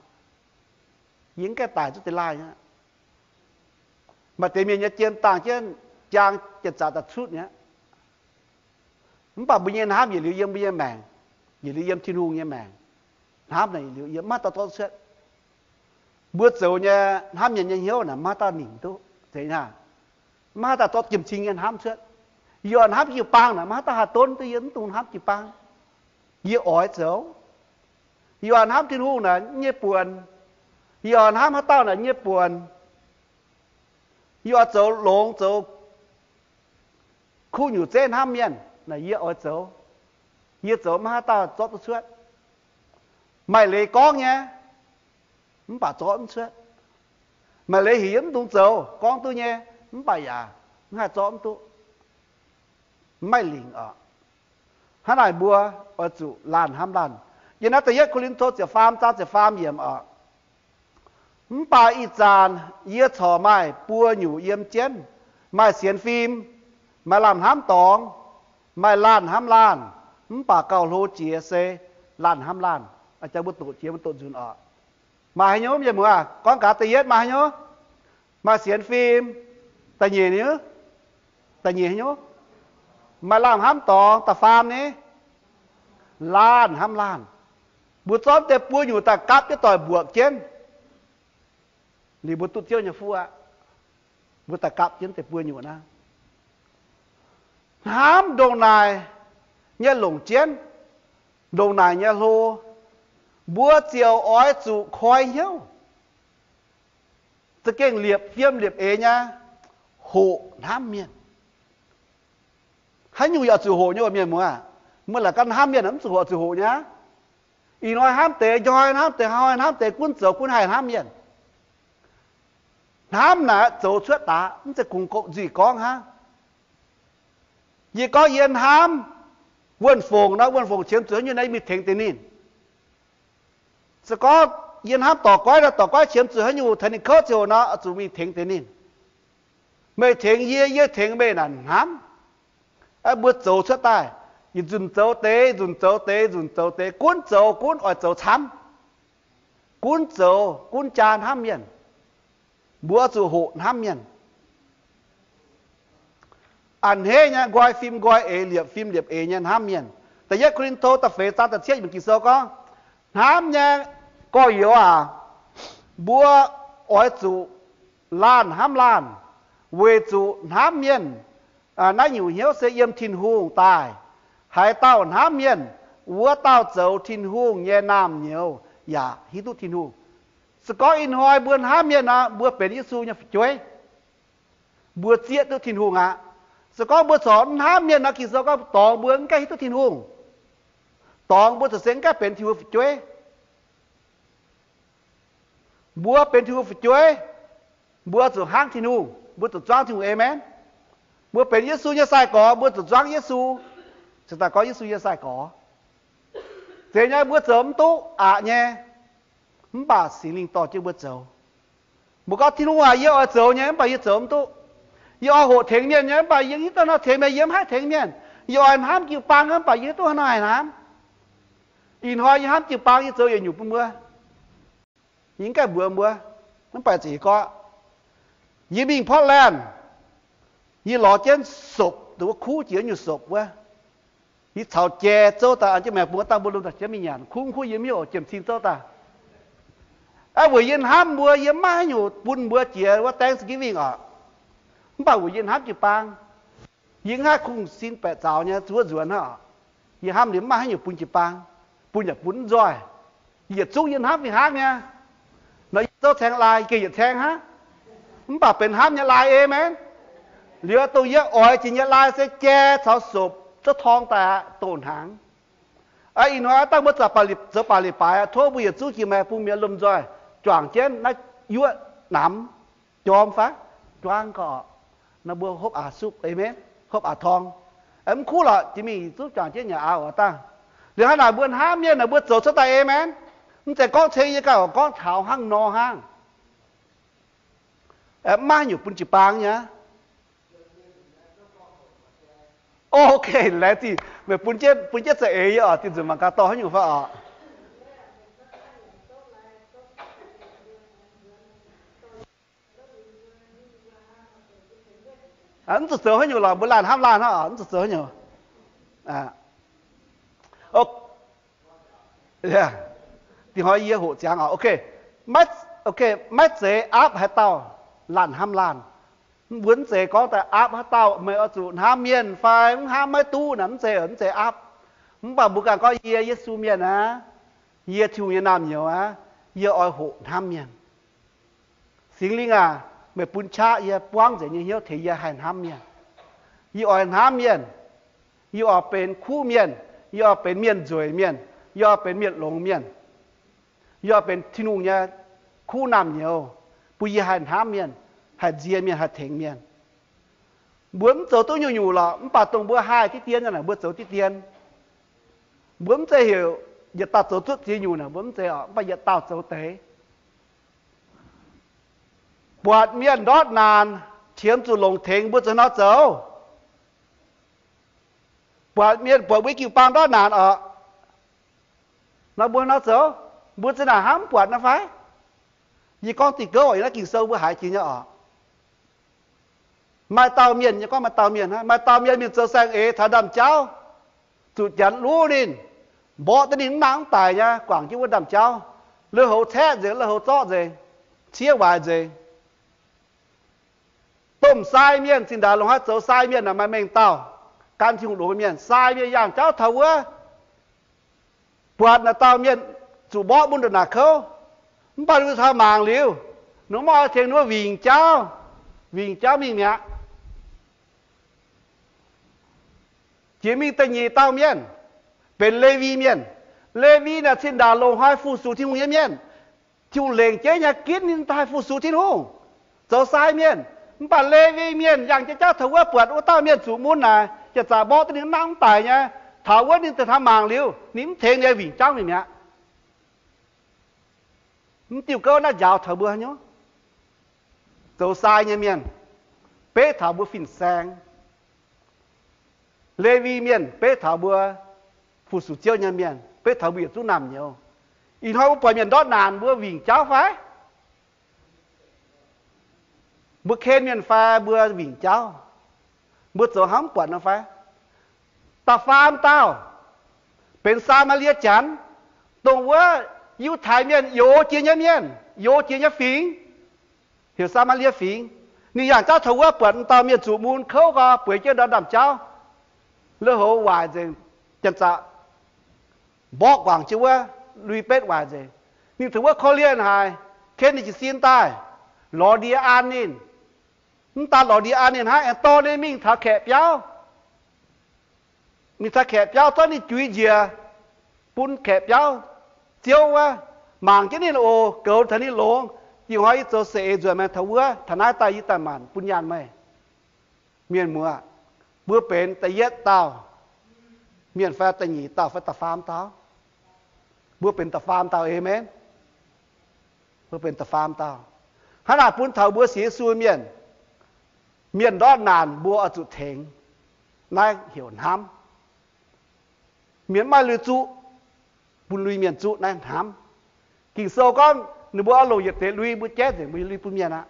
Yie mv gaengh daic zuqc deix laaih nyei. Maaih deix mienh nyei jiem dangh jienv jaang janx-zaqc daaih cutv nyei. Mv baac mbuo nyei hnamv yietc liuz yiem mbuo nyei maengc, yietc liuz yiem Tin-Hungh nyei maengc. Hnamv naaic yietc liuz yiem, maiv dauh zorqv cuotv. Mbuo zoux nyei hnamv mienh nyei hnyouv naaic maiv dauh ningc duqv, zeiz hnangv. Maiv haaix dauh zorqv jiem-cing nyei hnamv cuotv. Yie oix hnamv jiu-baang naaic maiv haaix dauh haih donv duqv yie mv dungx hnamv jiu-baang. Yie oix zoux. Yie oix hnamv Tin-Hungh naaic nyei buonc. Yie oix hnamv haaix dauh naaic nyei buonc. Yie oix zoux longx zoux kuv nyungc zeiv hnamv mienh naaic yie oix zoux. Yie zoux maiv haaix dauh zorqv duqv cuotv. Maaih leiz gorngv nyei, mv baac zorqv mv cuotv. Maaih leiz heuc yie mv dungx zoux, gorngv duqv nyei, mv baac yaac mv haih zorqv mv duqv. Mv maaih lingc oc. Hnangv naaic mbuo oix zuqc laanh hnamv laanh. Yiem naaiv da'yietv Ko^lin^to ziepc faam zaang ziepc faam yiemc oc. Mv baac ih zanc yie corc maaih buo nyungc yiem jienv, maaih sienx fim, maaih lamh hnamv dorngx, maaih laanh hnamv laanh, mv baac gauh hlo jiex se laanh hnamv laanh. Jangx mbuo doqc jiex mbuo doqc nzunc oc. Maaih haaix nyungc, mienh muoz? Gorngv gaax da'yietv maaih haaix nyungc? Maaih sienx fim. Da'nyeic nyungc? Da'nyeic haaix nyungc? Maaih lamh hnamv dorngx. Da'faam ni? Laanh hnamv laanh. Mbuo zorqv deix buo nyungc daaih gapv jienv doic mbuoqc jienv, liuz mbuo duqv Ziouv nyei fuqv aqv. Mbuo daaih gapv jienv deix buo nyungc naaiv. Hnamv ndongc naaic nyei longc jienv, ndongc naaic nyei hlo, mbuo ziouc oix zuqc koi hnyouv za'gengh liepc fiem liepc eix nyei hoqc hnamv mienh. Haaix nyungc yaac zuqc hoqc nyei oc, mienh muoz. Mbuo la'ganh hnamv mienh mv zuqc hoqc, zuqc hoqc nyei. Ih hnoi hnamv deix, njoi hnamv deix, hnoi hnamv deix, gunv zoux gunv haih hnamv mienh. Hnamv naaic zoux cuotv daaih, mv zeiz kungx nzuih gorngv hnangv. Yie gorngv yie hnamv Wuonh Fongc nor, Wuonh Fongc qiemx zuqc haaix nyungc naaiv, yie mingh tengx deix ninh. Se gorngv yie hnamv Dorc Goiv nor, Dorc Goiv qiemx zuqc haaix nyungc taux ninh kouv ziangh hoc nor, zuqc mingh tengx deix ninh. Meih tengx yie, yie tengx meih naaic hnamv. Mbuo zoux cuotv daaih, yietc nzunc zoux deix, nzunc zoux deix, nzunc zoux deix, gunv zoux gunv oix zoux camv. Gunv zoux gunv jaa hnamv mienh. Mbuo zuqc hoqc hnamv mienh. A'hneiv nyei nqoi fim nqoi eix, liepc fim liepc eix nyei hnamv mienh. Da'yietv Ko^lin^to da'feix zaang da'cietv yiemc Ging-Sou gorngv, hnamv nyei gorx-youz aac, mbuo oix zuqc laanh hnamv laanh, weic zuqc hnamv mienh naaiv nyungc hnyouv se yiem Tin-Hungh daaih. Haaix dauh hnamv mienh, wuov dauh zoux Tin-Hungh nyei naamh nyouz yaac hiuv duqv Tin-Hungh. Se gorngv ih hnoi mbuo hnamv mienh nor, mbuo benx Yesu nyei fu'jueiv. Mbuo zieqv duqv Tin-Hungh aqv. Se gorngv mbuo corc hnamv mienh nor, Ging-Sou gorngv dorngx mbuo mv gaengh hiuv duqv Tin-Hungh. Dorngx mbuo ziouc se mv gaengh benx Tin-Hungh fu'jueiv. Mbuo benx Tin-Hungh fu'jueiv, mbuo zuqc hnangv Tin-Hungh, mbuo zuqc zuangv Tin-Hungh. Aamen. Mbuo benx Yesu nyei sai-gorx, mbuo zuqc zuangv Yesu. Se daaih gorngv Yesu nyei sai-gorx, zeiz nyei mbuo zoux mv duqv aqc nyei, mv baac Singx Lingh dorh jienv mbuo zoux. Mbuo gorngv, Tin-Hungh aac, yie oix zoux nyei, mv baac yie zoux mv duqv. Yie oix hoqc tengx mienh nyei, mv baac yie hiuv duqv haaix nor tengx mienh, yie mv haih tengx mienh. Yie oix hnamv jiu-baang, mv baac yie hiuv duqv haaix nor haih hnamv. Ih hnoi yie hnamv jiu-baang, yie zoux yietc nyungc bun mbuo. Yie mv gaengh mbuox mbuo, mv baac ziouc yie gorngv, yie mingh Portland, yie lorz jienv sopc, dongh wuov kuv jiex nyungc sopc wuov. Yie caux jai zouv daaih an jienv maengx bun wuov dauh mbuo lomh nzoih jienv mingh nyanc. Kuv mv kuv yie mv hiuv, jiem-cin zouv daaih. Aa, weic yie hnamv mbuo, yie maiv haaix nyungc bun mbuo jiex wuov Thanksgiving oc. Mv baac weic yie hnamv jiu-baang, yie mv haih kungx sin baeqc zaux nyei zuov nzuonx hnangv oc. Yie hnamv liuz mv maaih haaix nyungc bun jiu-baang, bun yaac bun mv nzoih. Yietc zungv yie hnamv fih hnangv nyei. Nor yie zouv caeng lai, gengh yietc caeng hnangv, mv baac benx hnamv nyei lai, aamen. Liuz dongh yie oix jiex nyei lai se jai caux sopc zouv torng daaih aqv, doh hnaangx. Ih hnoi dangh mbuo zoux baac leiz-baaix aqv, tov mbuo yietc zungv jiex maengx bun mienh lomh nzoih juangc jienv naaiv yuoqv namx jorm fai juangv gau oc. Nor mbuo hopv aax supv, aamen, hopv aax torng. Mv kuv lorqc, jiex mingh yietc zungv juangc jienv nyanc aax oc dangh. Liuz hnangv naaic mbuo hnamv mienh naaic mbuo zoux cuotv daaih, aamen. Mv zeiz gorngv ceng yie ganh oc, gorngv taux hnangv nor hnangv. Mv maaih haaix nyungc bun jiu-baang nyei. Ok, laengz zingh meih bun jienv, bun jienv za'eix yie oc, dinh nzunc mangc gaax dorh haaix nyungc fai oc. Mv zuqc zoux haaix nyungc lorqc, mbuo laanh hnamv laanh hnangv oc, mv zuqc zoux haaix nyungc. Dinh hnoi yie hoqc ziangx oc. Ok, maiv zeiz aapv haaix dauh laanh hnamv laanh. Mbuo mv zeiz gorngv daaih aapv haaix dauh meih oix zuqc hnamv mienh fai mv hnamv maiv duqv naaic, mv zeiz, mv zeiz aapv. Mv baac mbuo ganh gorngv yie Yesu mienh aqv, yie Tin-Hungh nyei naamh nyouz aqv, yie oix hoqc hnamv mienh. Singx Lingh aac, meih bun qaqv yie buangv nzengc nyei hnyouv tengx yie haih hnamv mienh. Yie oix hnamv mienh. Yie oix benx kuv mienh. Yie oix benx mienh nzueic mienh. Yie oix benx mienh longx mienh. Yie oix benx Tin-Hungh nyei kuv naamh nyouz, bun yie haih hnamv mienh, haih nzie mienh, haih tengx mienh. Mbuo mv zoux duqv nyungc-nyungc lorqc, mv baac dongh mbuo haih diqv dien naaic, mbuo zoux diqv dien. Mbuo mv zeiz heuc yietc dauh zoux zuotv ziex nyungc naaic, mbuo mv zeiz oc, mv baac yietc dauh zoux deix. Buatc mienh ndortv naanc, qiemx zuqc longc tengx, mbuo zoux nor zoux. Buatc mienh, buatc mbuo jiu-baang ndortv naanc oc, nor mbuo nor zoux. Mbuo za'naaic hnamv mv buatc nor fai? Yie gorngv diuh gouv oc, yiem naaiv Ging-Sou mbuo haiz jiex nyei oc. Maaih dauh mienh, yie gorngv maaih dauh mienh hnangv, maaih dauh mienh mingh zoux saeng-eix taux ndaamv-jauv, zuqc janx luv ninh, mborqv duqv ninh mv nangh mv daic nyei, guangc jienv wuov ndaamv-jauv, lui-houx caeqv nzengc, lui-houx zorqv nzengc, ciev waaic nzengc. Domh sai mienh, zinh ndaangc longc haaix zoux sai mienh naaic maaih mengh dauh, gan Tin-Hungh longx mienh, sai mienh yangh jauv taux wuov, buatc naaic dauh mienh zuqc mborqv mun ndongc naaic kouv, mv baac ninh mbuo taux mangc liuz, ninh mbuo maiv oix tengx ninh mbuo wingc jauv, wingc jauv mingh mi'aqv. Jiex mingh da'nyeic dauh mienh, benx Lewi mienh. Lewi naaic zinh ndaangc longc haaix fu-sux Tin-Hungh nyei mienh. Tin-Hungh lengc jeiv nyei ginv ninh daaih fu-sux Tin-Hungh, zoux sai mienh. Mv baac Lewi mienh yangh jienv jauv taux wuov buatc wuov dauh mienh zuqc mun naaic, janx-zaqc mborqv duqv ninh mv nangh mv daic nyei. Taux wuov ninh daaih taux mangc liuz, ninh mv tengx ninh wingc jauv mingh mi'aqv. Mv diuh gouv naaiv njaaux taux mbuo nyei zoux sai nyei mienh, beiv taux mbuo fin-saeng. Lewi mienh beiv taux mbuo fu-sux Ziouv nyei mienh, beiv taux mbuo yietc zungv naamh nyouz. Ih hnoi mbuo buatc mienh ndortv naanc mbuo wingc jauv fai? Mbuo ken mienh fai mbuo wingc jauv? Mbuo zoux hnangv mv buatc nor fai? Da'faam dauh benx Saa^maa^lie Janx, dongh wuov Yiutai Mienh youx jiex nyei mienh, youx jiex nyei fingx, heuc Saa^maa^lie Fingx. Ninh yangh jauv taux wuov buatc m'dauh mienh zuqc mun kouv gau, bueix jienv ndortv ndaamv-jauv, lui-houx waaic nzengc, janx-zaqc mborqv guangc jienv wuov, lui-betv waaic nzengc. Ninh taux wuov korv-lienh haic, ken ninh jiez sin daaih, lorz ndie an ninh. Mv daan lorz ndie an ninh hnangv, aengx dorh ninh mingh taux kaeqv biauv. Mingh taux kaeqv biauv zorqv ninh juix njiec bun kaeqv biauv ziouv wuov, mangc jienv ninh oc, goux taux ninh longx. Ih hnoi yie zoux saeng-eix nzuonx maengx taux wuov, taux naaiv daaih yie daaih maanc bun nyaanh meih. Mienh muoz, mbuo benx da'yietv dauh mienh fai da'nyeic dauh fai da'faam dauh? Mbuo benx da'faam dauh, aamen. Mbuo benx da'faam dauh. Hnangv naaic bun taux mbuo sienx Yesu mienh, mienh ndortv naanc mbuo oix zuqc tengx. Naaiv heuc hnamv. Mienh mv maaih lui zuqv, bun lui mienh zuqv, naaiv hnamv. Ging-Sou gorngv, Ninh mbuo oix longc yietc deix lui mbuo jaiv nzengc, mbuo lui bun mienh aqv.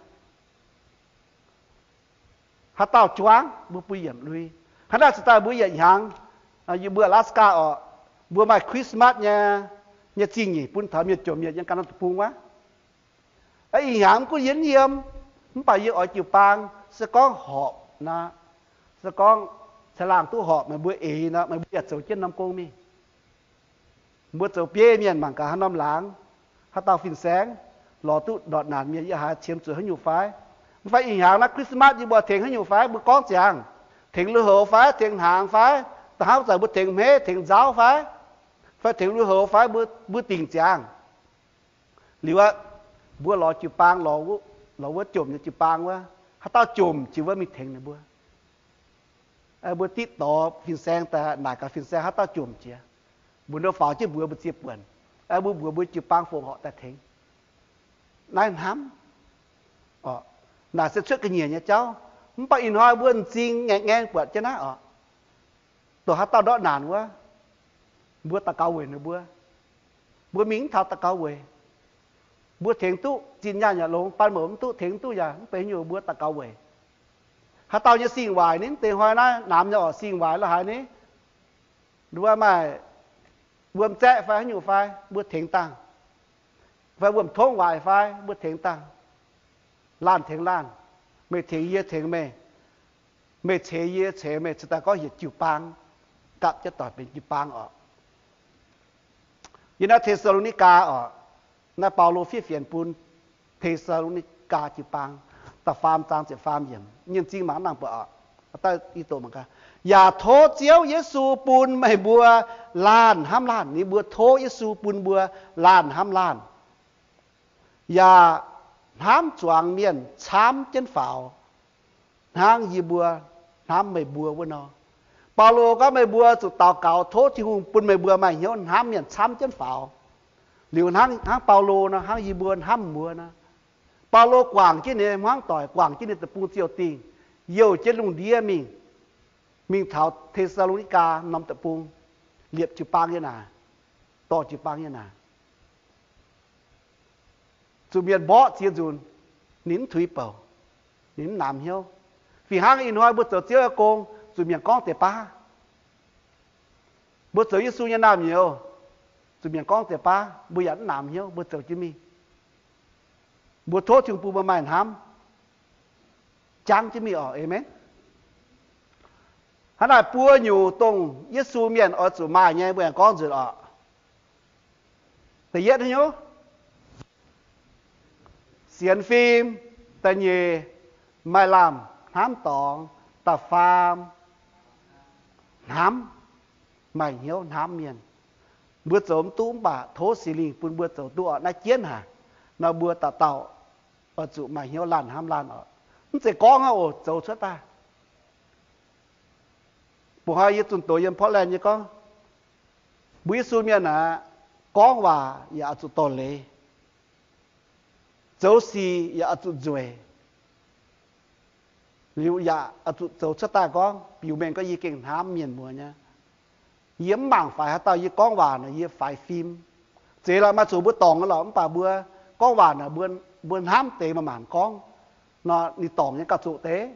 Haaix dauh juangv mbuo bun yiemc lui. Hnangv naaic se daaih mbuo yietc hnyangx, yie mbuo Alaska oc, mbuo maaih Christmas nyei, nyei zingh nyeic bun taux mienh jomc mienh yiem ganh norm deic-bung wuov. Ih hnyangx mv gunv yie mv yiem, mv baac yie oix jiu-baang, se gorngv horpc nor, se gorngv caangh laangh duqv horpc meih mbuo eix nor, meih mbuo yaac zoux jienv norm gong mingh. Mbuo zoux bieiv mienh mangc gaax haaix norm laangz, haaix dauh fin-saeng lorz duqv ndortv naanc mienh, yie haiz qiemx zuqc haaix nyungc fai? Mv fai ih hnyangx naaiv Christmas yie mbuo tengx haaix nyungc fai? Mbuo gorngv ziangx, tengx lui-houx fai, tengx hnaangx fai? Da'hnangv zanc mbuo tengx hmeiv, tengx nzauv fai? Fai tengx lui-houx fai? Mbuo, mbuo dingc ziangx. Liuz aqv, mbuo lorz jiu-baang, lorz wuov jomc nyei jiu-baang wuov, haaix dauh jomc jiex wuov mingh tengx ninh mbuo. Mbuo diqv dorh fin-saeng daaih naaic gaax fin-saeng haaix dauh jomc jiex, mbuox ninh faaux jienv mbuox mbu'ziex buonc, mbuo mbuox mbuo jiu-baang fongc horc daaih tengx. Naaiv hnamv. Naaic se cuotv ga'nyiec nyei jauv. Mv baac ih hnoi mbuo m'zing ngaengc ngaengc buatc jienv naaiv oc. Dongh haaix dauh ndortv naanc wuov, mbuo daux gaux weic ninh mbuo. Mbuo mingh mv taux daux gaux weic. Mbuo tengx duqv zinh nyaanh yaac longx, baan mouc mv duqv, tengx duqv yaac mv benx haaix nyungc, mbuo daux gaux weic. Haaix dauh nyei sing waaic ni, deix hnoi naaiv namx nyei oc, sing waaic la'haaix ni, wuov maaih wuom-zaeqv fai haaix nyungc fai, mbuo tengx dangh. Fai wuom-tongv waaic fai, mbuo tengx dangh. Laanh tengx laanh, meih tengx yie, tengx meih, meih ceix yie, ceix meih, ceix daaih gorngv yietc jiu-baang, gapv jienv doic benx jiu-baang oc. Yiem naaiv Te^saa^lo^ni^gaa oc, naaiv Baulo fiev fienx bun Te^saa^lo^ni^gaa jiu-baang, da'faam zaang ziepc faam yiemc, nyei m'zing mangc nangh buatc oc. Yaac tov Ziouv Yesu bun meih mbuo laanh hnamv laanh. Ninh mbuo tov Yesu bun mbuo laanh hnamv laanh, yaac hnamv zuangx mienh camv jienv faaux, hnangv yie mbuo hnamv meih mbuo wuov nor. Baulo gorngv meih mbuo zuqc daux gaux tov Tin-Hungh bun meih mbuo maaih hnyouv hnamv mienh camv jienv faaux. Liuz hnangv, hnangv Baulo nor, hnangv yie mbuo hnamv mbuo nor. Baulo guangc jienv ninh nyei hmuangv doic, guangc jienv ninh deic-bung ziouh dingh, youh jienv lungh ndiev mingh, mingh taux Te^saa^lo^ni^gaa norm deic-bung, liepc jiu-baang yiem naaic, dorh jiu-baang yiem naaic. Zuqc mienh mborqv ziex nzunc, ninh mv tuix bouc, ninh mv namx hnyouv. Fih hnangv ih hnoi mbuo zoux Ziouv nyei gong, zuqc mienh gorngv deix baav. Mbuo zoux Yesu nyei naamh nyouz, zuqc mienh gorngv deix baav, mbuo yaac mv namx hnyouv, mbuo zoux jienv mingh. Mbuo tov Tin-Hungh bun mbuo maaih hnamv, jangv jienv mingh oc. Aamen. Hnangv naaic buo nyungc dongh Yesu mienh oix zuqc maaih nyei, mbuo aengx gorngv nzunc oc. Da'yietv nyungc, sienx fim. Da'nyeic, maaih lamh hnamv dorngx. Da'faam, hnamv, maaih hnyouv hnamv mienh. Mbuo zoux mv duqv mv baac tov Singx Lingh bun mbuo zoux duqv oc. Naaiv jienv haic nor, mbuo dauh dauh oix zuqc maaih hnyouv laanh hnamv laanh oc. Mv zeiz gorngv aqv oc, zoux cuotv daaih. Mbuo hnoi yie zunh doz yiem Portland nyei gorngv, mbuo Yesu mienh aeqv, gorngv waac yaac oix zuqc dorh leiz, zoux sic yaac oix zuqc nzueic, liuz yaac oix zuqc zoux cuotv daaih gorngv biux mengh gorngv yie gengh hnamv mienh muoz nyei. Yie mv mangc faix haaix dauh yie gorngv waac naaic yie faix fim. Zeiz lorqc, maaih zuqc mbuo dorngc lorqc, mv baac mbuo gorngv waac naaic mbuo, mbuo hnamv deix maaih maanc gorngv nor, ninh dorngc nyei gauh zoqc deix.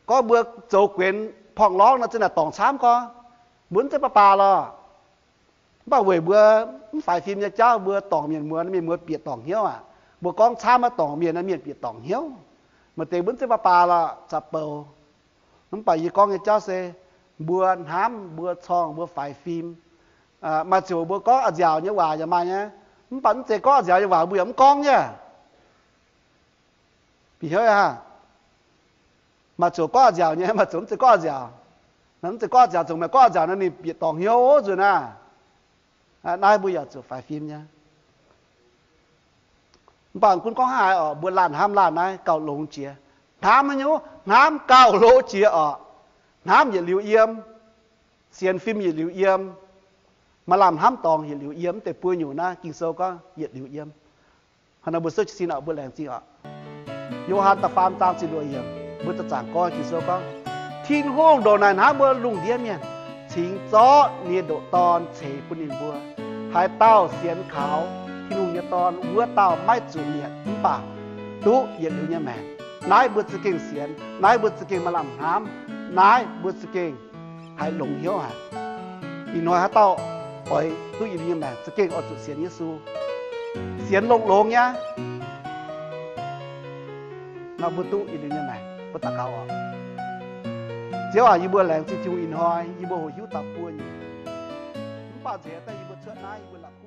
Gorngv mbuo zoux guenx porng lorngv nor, zinh naaic dorngc camv gorngv, mbuo mv zeiz baav baac lorqc. Mv baac weic mbuo mv faix fim nyei jauv, mbuo dorngc mienh muoz, mienh muoz bieqc dorngc hnyouv aqv. Mbuo gorngv camv aqv, dorngc mienh, mienh bieqc dorngc hnyouv. Maaih deix mbuo mv zeiz baav baac lorqc, za'gengh bouc. Mv baac yie gorngv nyei jauv se mbuo hnamv, mbuo corng, mbuo faix fim. Maaih ziouc mbuo gorngv a'nziaauc nyei waac yaac maaih nyei, mv baac mv zeiz gorngv a'nziaauc nyei waac mbuo yaac mv gorngv nyei. Bieqc hnyouv aqv. Maaih ziouc gorngv a'nziaauc nyei, maaih ziouc mv zeiz gorngv a'nziaauc. Mv zeiz gorngv a'nziaauc, zungv maaih gorngv a'nziaauc nor ninh bieqc dorngc hnyouv nzunc aqv. Naaiv mbuo yaac zuqc faix fim nyei. Mv baac gunv gorngv haaix oc, mbuo laanh hnamv laanh naaiv gauh longx jiex. Hnamv haaix nyungc? Hnamv gauh longx jiex oc. Hnamv yietc liuz yiem, sienx fim yietc liuz yiem, maaih lamh hnamv dorngx yietc liuz yiem. Mv deix buo nyungc naaiv Ging-Sou gorngv yietc liuz yiem. Hnangv naaiv mbuo souv jiez sin oc, mbuo laengz zingh oc. Yo^han da'faam zaang ziepc luoqc yiemc, mbuo daaih zaangc gorngv Ging-Sou gorngv, Tin-Hungh ndongc naaic hnamv mbuo lungh ndiev mienh, cingx zorqv ninh nyei ndoqc Dorn ceix bun ninh mbuo. Haaix dauh sienx kaux Tin-Hungh nyei Dorn wuov dauh maiv zuqc mietc mv baac duqv yietc liuz nyei maengc. Naaiv mbuo za'gengh sienx, naaiv mbuo za'gengh maaih lamh hnamv, naaiv mbuo za'gengh haiz longx hnyouv haic. Ih hnoi haaix dauh oix duqv yietc liuz nyei maengc za'gengh oix zuqc sienx Yesu. Sienx longx-longx nyei, nor mbuo duqv yietc liuz nyei maengc. Mbuo daux gaux oc. Ziouv aac, yie mbuo laengz zingh Tin-Hungh ih hnoi yie mbuo hoqc hiuv dauh buo nyungc. Mv baac nziex daaih yie mbuo cuotv naaiv yie mbuo la'kuqv